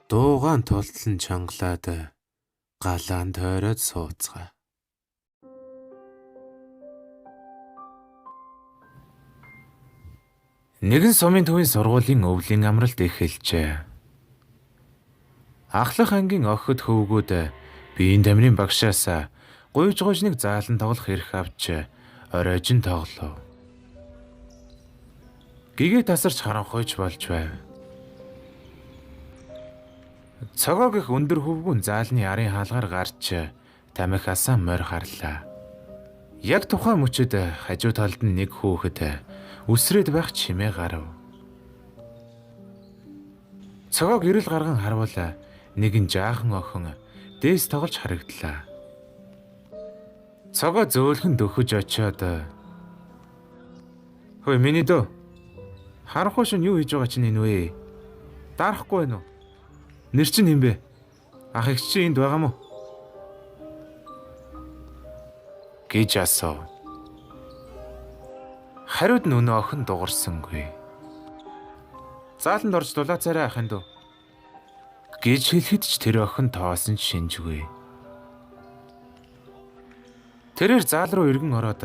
Дуугаан тултлан чангалаад галаан тойроод сууцгаа. Нэгэн сумын төвийн сургуулийн өвлийн амралт эхэлжээ. Ахлах ангийн охид хөвгүүд биеийн тамирын багшаас гуйж гуйжныг заалан тоглох эрх авч оройжин тоглов. Гэгээ тасарч харанхуйч болж байв. Цогоог их өндөр хөвгүүн заалны арын хаалгаар гарч тамхи асаа морь харлаа. Яг тухайн мөчид хажуу талд нь нэг хүүхэд үсрээд байх чимээ гарав. Цогоог эрэл гарган харвал нэгэн жаахан охин дээс тоглож харагдлаа. Цогоо зөөлхөн дөхөж очиод "Хөөе миний дөө. Харанхуй шин юу хийж байгаа чинь энэ вэ? Дарахгүй байна уу? Нэр чинь хэн бэ? Ах эгч чи энд байгаа мó?" гэж асуув. Хариуд нь өнөө охин дугарсангүй. "Зааланд орж дулаацаарай ахын дүү" гэж хэлэхэд ч тэр охин тоосон ч шинжгүй. Тэрээр заал руу эргэн ороод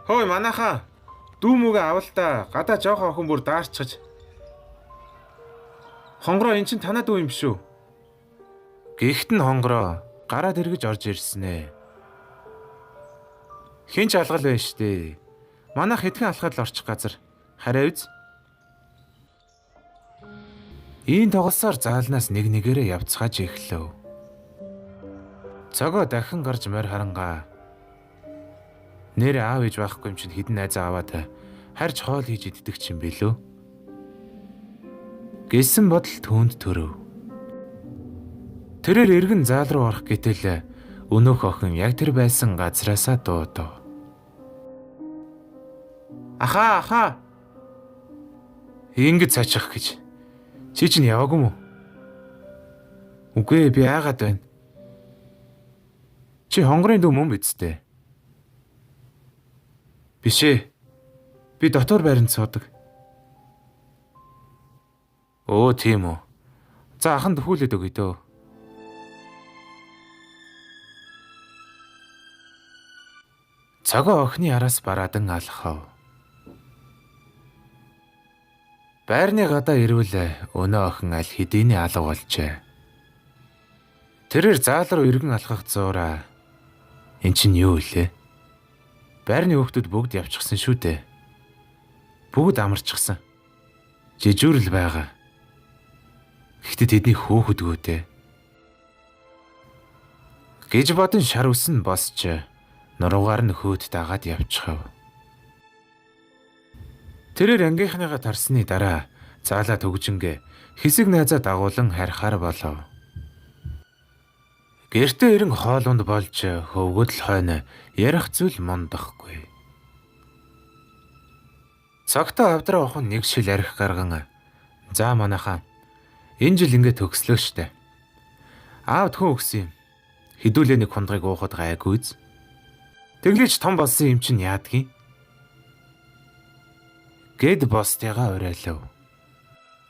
"Хөөе манайхаа дүү мүгэ авал та гадаа жоохон охин бүр даарчхаж. Хонгороо эн чинь танаа дүү юм биш үү?" Гэхдээ нь хонгороо гараад эргэж орж ирсэн ээ. Хин ч алгал байна штэ. Манайх хэдхэн алхаад л орчих газар. Хараа үз. Ийм тоглосоор заалнаас нэг нэгээрээ явцгааж эхлэв. Цогоо дахин гарч морь харангаа. Нэр аав ээж байхгүй юм чинь хідэн найзаа аваад харж хоол хийж иддэг чинь билүү? Гэсэн бодол түүнд төрөв. Тэрээр эргэн заал руу орох гэтэл өнөөх охин яг тэр байсан газраасаа дуудав. "Ахаа, ахаа. Ингэж цаачих гэж. Чи чинь яваагүй мүү?" "Үгүй ээ, би айгаад байна." "Чи хонгорын дүү мөн биз дээ?" "Биш ээ. Би дотор байранд суудаг." "Өө, тийм үү. За аханд төхүүлээд өгье дөө." Цогоо охины араас бараадан алхав. Байрны гадаа ирвэл өнөө охин аль хэдийний алга болжээ. Тэрээр заал руу эргэн алхах зуураа эн чинь юу илээ? Байрны хүүхдүүд бүгд явчихсан шүү дээ. Бүгд амарчихсан. Жижүүрэл байгаа. Гэхдээ тэдний хөөхөдгөө дээ. Гэж бодон шар үсэн босч нуруугаар нь хөөд дагаад явчихав. Тэрээр ангийнхныгаа тарсны дараа заалаа төгжингээ хэсэг найзаа дагуулan харихаар болов. Гэртээ ирэн хоолунд болж хөвгөд л хойно ярих зүйл мундахгүй. Цогтой авдраа охин нэг шил арх гарган "За манайхаа энэ жил ингэ төгслөө штэ. Аавд хүн өгсөн юм. Хідүүлээ нэг хундгыг уухад гайгүй үз. Тэглээч том болсон юм чинь яадгийн?" гэд бостыгаа уриалав.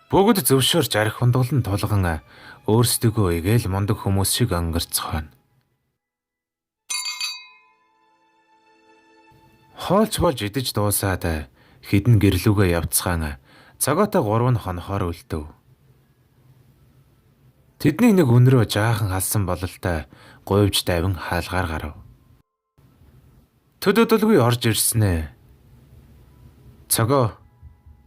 Бүгд зөвшөөрч арх хундгалан тулган өөрсдөгөө игээл мундаг хүмүүс шиг өнгөрцгөөна. Хоолч болж идэж дуусаад хідэн гэрлүүгээ явцгаан цогоотой гурав нь хонхоор үлдэв. Тэдний нэг өнрөө жаахан халсан бололтой гуйвж давин хаалгаар гарав. Төдөлгүй орж ирсэн ээ. "Цогоо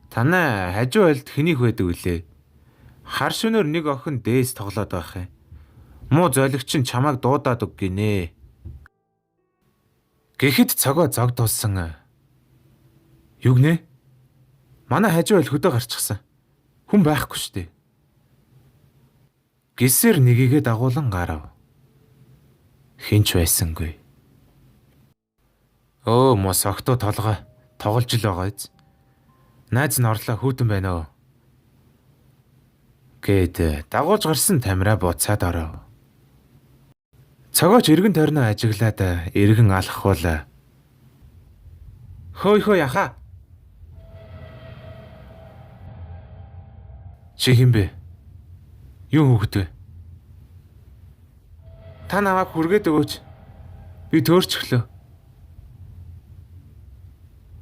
танай хажуу айлд хэнийх байдаг вүлээ? Хар шөнөөр нэг охин дээс тоглоод байх юм. Муу зойлогч чинь чамайг дуудаад өг гинэ." Гэхэд цогоо зог тулсан. "Юу гинэ? Манай хажуу айл хөдөө гарчихсан. Хүн байхгүй штэ." Гисээр нэгийгэ дагуулan гарав. Хинч байсангүй. "Өө мо согтуу толгой тоглож л байгаа биз. Найз нь орлоо хүүтэн байна оо" гэд дагуулж гарсан тамираа буцаад оров. Цогооч эргэн тойрноо ажиглаад эргэн алхахуул "Хөөй хөөй ахаа. Чи хэн бэ? Юу хүүхэд вэ? Та намайг хүргээд өгөөч. Би төөрчихлөө.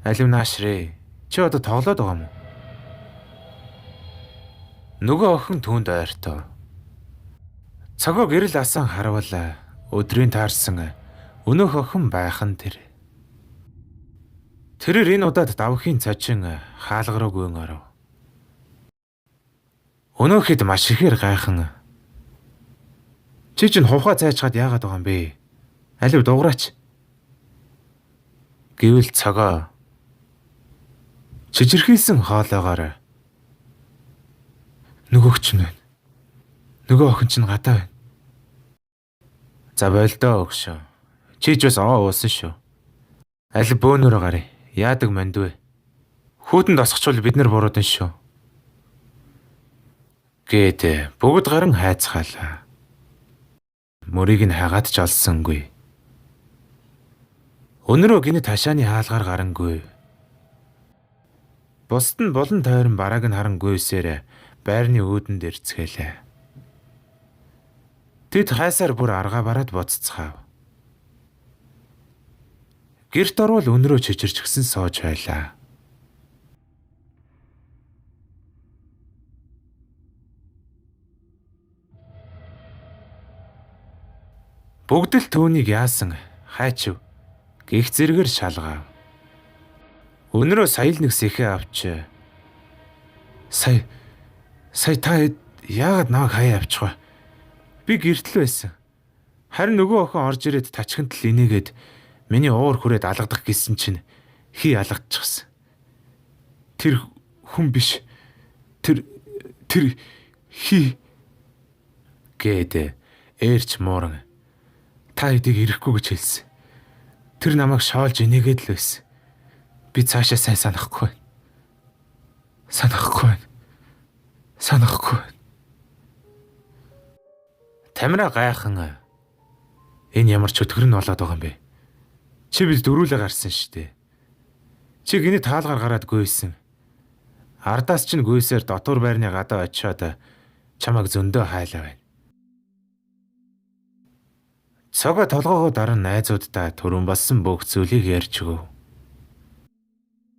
Алив наашрээ. Чи одоо тоглоод байгаа юм уу? Нөгөө охин түүнд ойртов. Цогоо гэрэл асан харвал өдрийн таарсан өнөөх охин байх нь тэр. Тэрээр энэ удаад давхийн цочин хаалга руу гүн оров. Өнөөхөд маш ихээр гайхан. Чи чинь хувхаа цайчхад яагаад байгаа юм бэ? Алив дуграач. Гэвэл цогоо чижирхийлсэн хоолоогоор нөгөөх чинь байна. Нөгөө охин чинь гадаа байна. За болдоо өгшөө. Чи ч бас овоо уусан шүү. Аль бөөнөрөө гарыг. Яадаг манд вэ? Хүүтэнд босгочвол бид нар буруудан шүү. Гээд бүгд гаран хайцгаалаа. Мөрийг нь хагаад ч олсонгүй. Өнөрөө гинэт хашааны хаалгаар гарангүй. Бусд нь булан тойрон барааг нь харангуйсээр байрны үүдэнд эрцгээлээ. Тэд хайсаар бүр аргаа бараад буцацгаав. Гэрт орвол өнрөө чичирчгсэн сууж байлаа. Бүгд л түүнийг яасан хайчив гих зэрэгээр шалгаав. Өнрөө сая л нэг сэхээ авч сая та яагаад намайг хаяа авчих вэ? Би гэртэл байсан. Харин нөгөө охин орж ирээд тачхинтал инээгээд миний уур хүрээд алгадах гэсэн чинь хий алгадчихсан. Тэр хүн биш. Тэр хий гээд ээрч мууран та хэдийг ирэхгүй гэж хэлсэн. Тэр намайг шоолж инээгээд л байсан. Би цаашаа сайн санахгүй байна. Санахгүй байна. Санахгүй байна. Тамира гайхан энэ ямар чөтгөр нь болоод байгаа юм бэ? Чи бид дөрүүлээ гарсан шүү дээ. Чи гинэ таалгаар гараад гүйсэн. Ардаас чинь гүйсээр дотуур байрны гадаа очиод чамайг зөндөө хайлаа байна. Цогоо толгоогоо даран найзууддаа түрүүн болсон бүх зүйлийг ярьж өгөв.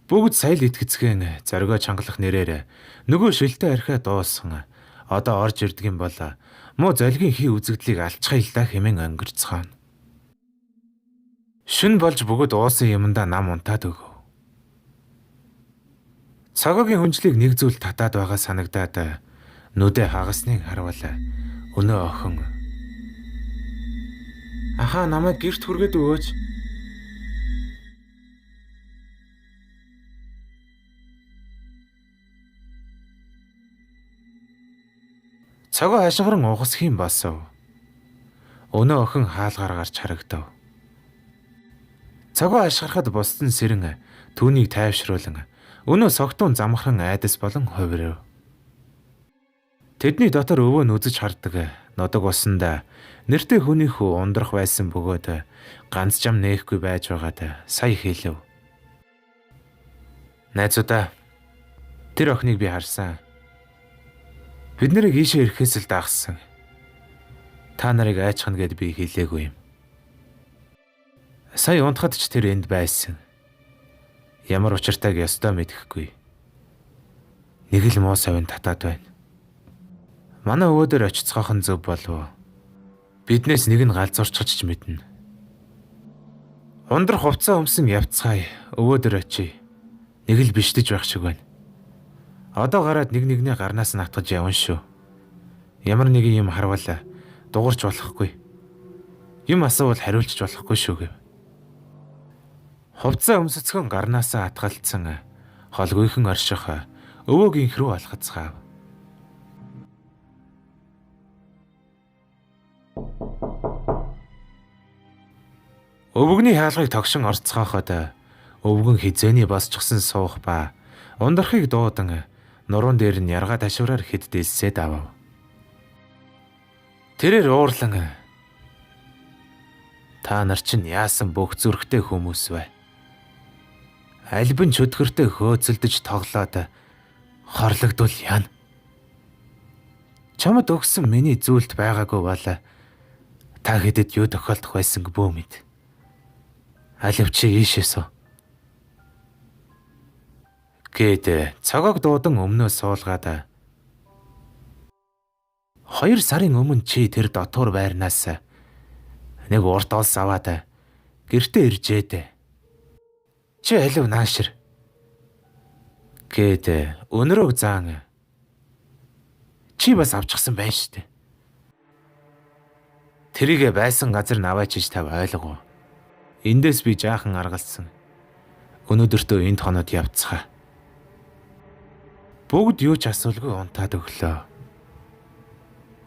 Бүгд сая л итгэцгэн зоригоо чангалах нэрээр нөгөө шилтэй архиа дууссан. Одоо орж ирдэг юм бол муу золгийн хий үзэгдлийг алчхая л да хэмээн өнгөрцгөөна. Шүн болж бөгөөд уусан юмдаа нам унтаад өгөв. Цогоогийн хүнжлийг нэг зүйл татаад байгаа санагдаад нүдэ хагасныг харвал өнөө охин "Ахаа намайг гэрт хүргээд өгөөч." Цогоо хашгиран угсхийн басав. Өнөө охин хаалгаар гарч харагдав. Цогоо хашгирахад бусдын сэрэн түүнийг тайвшруулан өнөө согтун замхран айдас болон хувирав. Тэдний дотор өвөө нь үзэж хардаг нудаг усанда нэртэй хүний хүү ундрах байсан бөгөөд ганц жам нээхгүй байж байгаад сая хэлв. "Найзуудаа, тэр охиныг би харсан. Бид нарыг ийшээ ирэхээс л дагсан. Та нарыг айчхна гэд би хэлээгүй юм. Сая унтахад ч тэр энд байсан. Ямар учиртайг ёстой мэдэхгүй. Нэг л муу совин татаад байна. Манай өвөө дээр очицгоох нь зөв болов уу? Биднээс нэг нь галзуурчхаж ч мэднэ. Ундрах хувцас өмсөн явцгаая. Өвөө дээр очие. Нэг л биштэж байх шиг байна. Одоо гараад нэг нэгнээ гарнаас нь атгаж явна шүү. Ямар нэгэн юм харвал дуурч болохгүй. Юм асуувал хариулчих болохгүй шүү гэв. Хувцас өмсөцгөн гарнаасаа атгалцсан холгүйхэн орших өвөөгийн рүү алхацгаав. Өвгөний хаалгыг тогшин орцгооход өвгөн хизээний босчихсон суух ба ундрахыг дуудан нуруунд дээр нь яргаа ташвараар хэд дэлсээд авав. Тэрээр уурлан "Та нар чинь яасан бүх зүрхтэй хүмүүс вэ? Альбин чөтгөртэй хөөцөлдөж тоглоод хорлогдвол яана. Чамд өгсөн миний зүйлт байгаагүй бол та хэдэд юу тохиолдох байсанг бүү мэд. Алив чи ийшээ суу. Гээд цогоог дуудан өмнөө суулгаад 2 сарын өмнө чи тэр дотуур байрнаас нэг урт олс аваад гэртээ иржээ дээ. Чи алив наашир. Гээд өнөрөөг заан чи бас авчихсан байна штэ. Тэрийгэ байсан газар наваачиж тав ойлгов. Эндээс би жаахан аргалсан. Өнөөдөртөө энд хоноод явцгаа. Бүгд юу ч асуулгүй унтаад өглөө.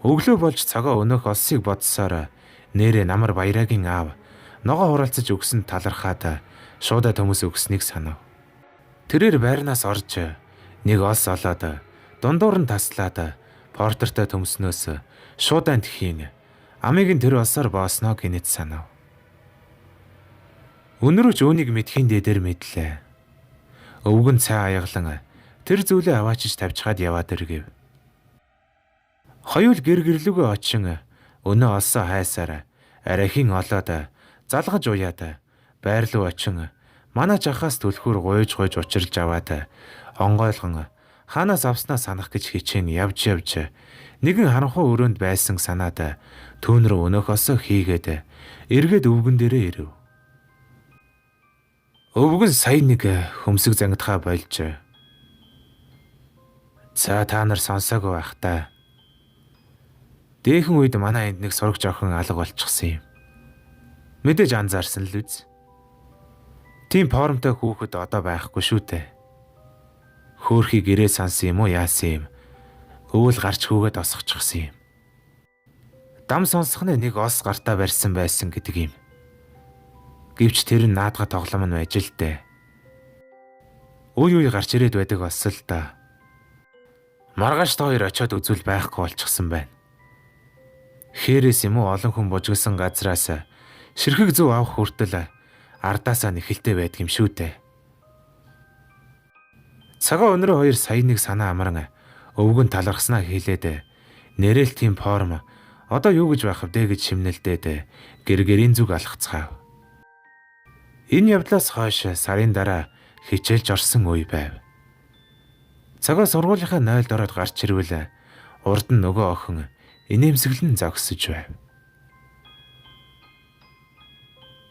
Өглөө болж цагаа өнөөх олсыг бодсоор нэрээ намар баярагийн аав ногоо хураалцаж өгсөн талархаад шуудаа төмөс өгснийг санав. Тэрээр байрнаас орж нэг олс олоод дундуур нь таслаад портертой төмснөөс шуудаан тхийн амийг нь тэр олсоор боосноо гинэт санав. Өнөрөөч үүнийг мэдхийн дээдэр мэдлээ. Өвгөн цай аяглан тэр зүйлээ аваачиж тавьчихад яваад иргэв. Хоёул гэр гэрлүүгээ очин өнөө олсоо хайсаар арайхийн олоод залгаж уяад байр руу очин манай жахаас түлхүүр гуйж гуйж учирлж аваад онгойлгон хаанаас авснаа санах гэж хичээн явж явж нэгэн харанхуй өрөөнд байсан санаад түүн рүү өнөөх осоо хийгээд эргээд өвгөн дээрээ ирэв. Өвгөн сая нэг хөмсөг зангидхаа болж за та нар сонсоогүй байх та. Дээхэн үед манай энд нэг сурагч охин алга болчихсон юм. Мэдээж анзаарсан л үз. Тийм формтой хүүхэд одоо байхгүй шүү дээ. Хөөхий гэрээ сансан юм уу яасан юм. Өвөл гарч хүүгээд осгочихсон юм. Дам сонсхны нэг ос гартаа барьсан байсан гэдэг юм. Гэвч тэр нь наадга тоглоом нь байж л дээ. Үе үе гарч ирээд байдаг ос л да. Маргааш та хоёр очиод үзвэл байхгүй болчихсон байна. Хээрээс юм уу олон хүн бужигсан газраас ширхэг зөв авах хүртэл ардаасаа нэхэлтэй байдаг юм шүү дээ. Цагаа өнөрөө хоёр сая нэг санаа амран өвгөн талархснаа хэлээд нэрэл тийм форм одоо юу гэж байх вэ гэж шимнэлдээд гэр гэрийн зүг алхацгаав. Энэ явдлаас хойш сарын дараа хичээлж орсон үе байв. Цагаа сургуулийнхаа 0-д ороод гарч ирвэл урд нь нөгөө охин инээмсэглэн зогсож байв.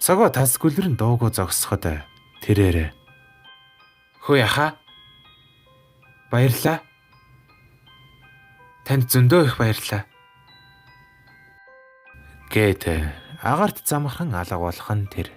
Цагаа тас гүлрэн дуугүй зогсоход тэрээр хөөе хаа баярлаа. Танд зөндөө их баярлаа. Гэт агарт замархан алга болох нь тэр.